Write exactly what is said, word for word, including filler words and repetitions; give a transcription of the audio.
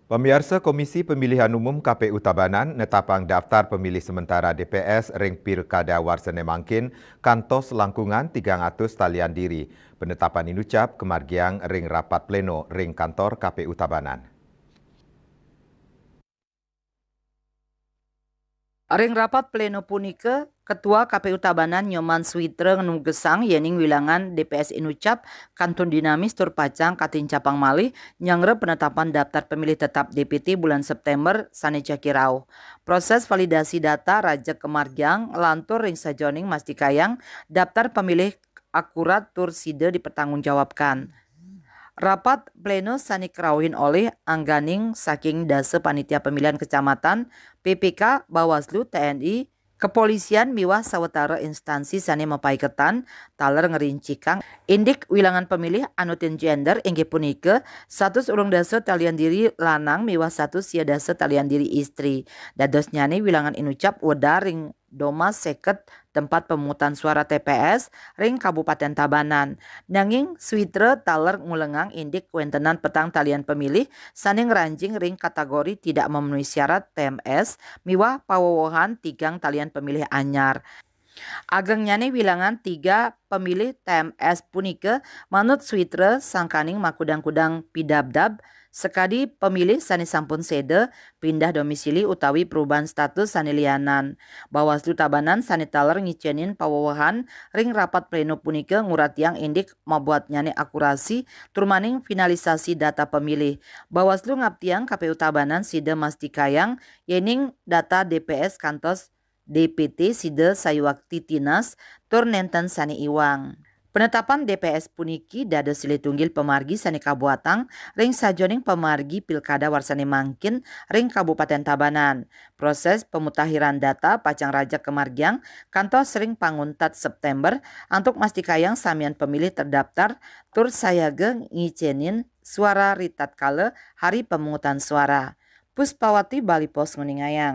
Pamiarsa, Komisi Pemilihan Umum K P U Tabanan netapang daftar pemilih sementara D P S ring Pilkada warsane mangkin kantos langkungan tigang atus talian diri. Penetapan inucap kamargiang ring rapat pleno ring kantor K P U Tabanan. Ring rapat pleno punika, Ketua K P U Tabanan Nyoman Switra nugesang yening wilangan D P S inucap kantun dinamis tur pacang katincapang malih nyanggra penetapan daftar pemilih tetap D P T bulan September sane jagi rauh. Proses validasi data raja kamargiang lantur ring sajoning mastikayang daftar pemilih akurat tur sida dipertanggungjawabkan. Rapat pleno sane karauhin olih angganing saking dasa panitia pemilihan kecamatan, P P K, Bawaslu, T N I, kepolisian miwah sawatara instansi sane mapaiketan taler ngrincikang indik wilangan pemilih anutin gender, inggih punika satus urung dasa talian diri lanang miwah satus sia dasa talian diri istri. Dadosnyane wilangan inucap wedar ring doma seket tempat pemungutan suara T P S ring Kabupaten Tabanan. Nanging Switra taler ngulengang indik kawentenan petang talian pemilih sane ngranjing ring kategori tidak memenuhi syarat T M S miwah pawewehan tigang talian pemilih anyar. Agengnyane wilangan tiga pemilih T M S punika manut Switra sangkaning makudang-kudang pidabdab sakadi pemilih sane sampun seda, pindah domisili utawi perubahan status sane lianan. Bawaslu Tabanan sane taler ngicenin pawewehan ring rapat pleno punika nguratiang indik mabuatnyane akurasi turmaning finalisasi data pemilih. Bawaslu ngaptiang K P U Tabanan sida mastikayang yening data D P S kantos D P T sida sayuakti tinas tur nenten sane iwang. Penetapan D P S puniki dados silih tunggil pamargi sane kabuatang ring sajoning pamargi pilkada warsane mangkin ring Kabupaten Tabanan. Proses pemutahiran data pacang raja kamargiang kantos ring panguntat September antuk mastikayang samian pemilih terdaftar tur sayaga ngicenin suara ritatkala hari pemungutan suara. Puspawati, Bali Post, nguningayang.